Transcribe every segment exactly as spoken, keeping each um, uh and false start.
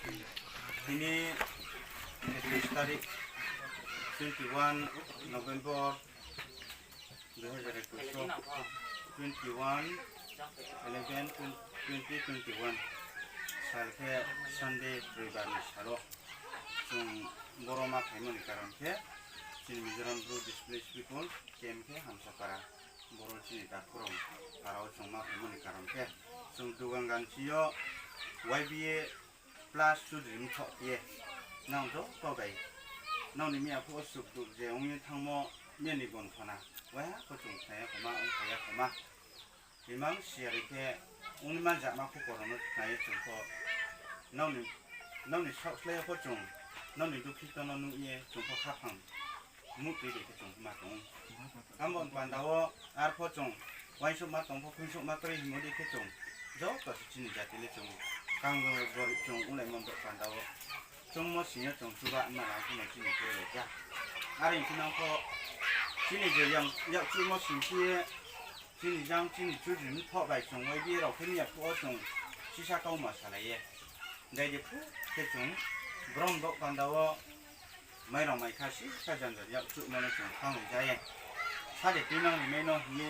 Tini ekis tarik, twenty one November, dui hazar ekush, twenty one eleven twenty twenty one sal khe Sunday, roibar ni sal wo chung boro ma phaimo ni karon khe chini Mizoram Bru Displaced People Camp khe Hamsapara, boro chini Dakhuram para wo chung ma phaimo ni karon khe chung Duganganchi yo Y B A plus Chudri mthoh ye nang joto bai nang ni miya phuh wo sukduk je ong ye thanngmo miya ni gonthona waiha pho chung khna ya khoma, ongkha ya khoma. Imang siyari khe ongni manjakma khupor rao no khna ye chung pho nang ni, nang ni saohslái yo pho chung nang ni dukhito no nuh ye chung pho khaphang muhtui dei khe chung ma tong ou. Abo ni panda wo arpho chung uaingsouhma tong pho, khuingsouhma kroi hingmo dei khe chung joto se chini jati le chung kangbang gorib chung onglaimo ni panda wo chungmo sing yo chung chuba ma rang phuno chini kroi lai kha. Are hing khe nang pho chini je yang yakchuhmo sing khe ye chini jang chini Chudri mthoh bai chung Y B A rao khe miya phuh wo chung sisa kauma salai ye dai de phuh khe chung brom bo panda wo mairang mai kha si kha janjan yakchuhmo no chung thanng lai ja ye. Sade tuinang rimai no hing ye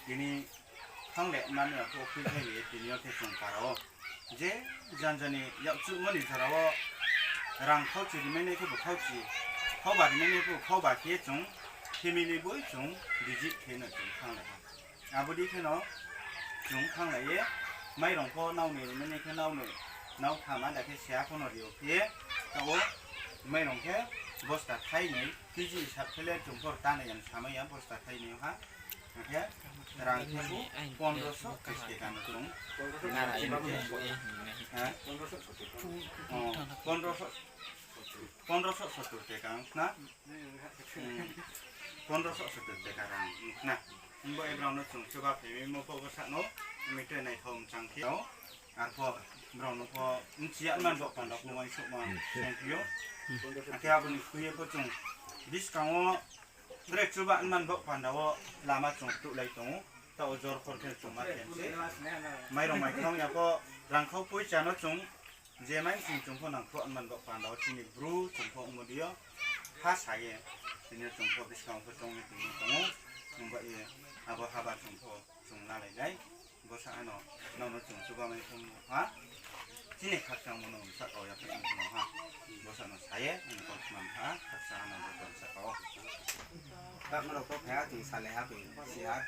tini thanng le mani ya phuh wo khuiphai ni ye tini yo khe chung para wo je janjan ni yakchuhmo ni jora wo rang khauchi rimai nai khe bo khauchi, khauba rimai nai khe bo khauba khe ye chung family boi chung visit khe no chung thanng lai ha. Abo dei khe no chung thanng lai ye, mairang pho nao ni rimai nai khe nao ni, nao thama da khe seha pho no ri yo khe ye, taoh wo mairang khe bosta thainoi K G hisab khe le chung pho tanai ya samai ya bosta thainoi ha. Akhe rang khe bo pondroso tris taka no chung, ha? Pondroso, pondroso sottur taka ong khna. Pondroso sottur taka rang ong khna. Himba e brao no chung chuba phaimo pho bsa no, mi tre naithao mchang khe ou. Arpho brao no pho bchi ya man bo panda pho uaingsouhma thank you. Akhe abo ni khui ye pho chung buskang wo tre chuba man bo panda wo lama chung tuhlai tong ou. Taoh wo jor khor khe chung ma khe se mairang mai khang ya pho rangkhau poicha no chung je mai sing chung pho nangkhruh man bo panda wo chini Bru chung pho ongmo dei yo ha sa ye tini yo chung pho buskang pho choung ye tini tong ou. Himba ye abo haba chung pho chung lalai nai. Bsa ano nang no chung chuba mai phung ha. Chini khakchangmo no bsa kau ya phung ha. Bsa no sa ye ang kau sman ha, khakchang ano bo bsa kau. Bak no rao kau phai ha, chung salai ha, chung si ha.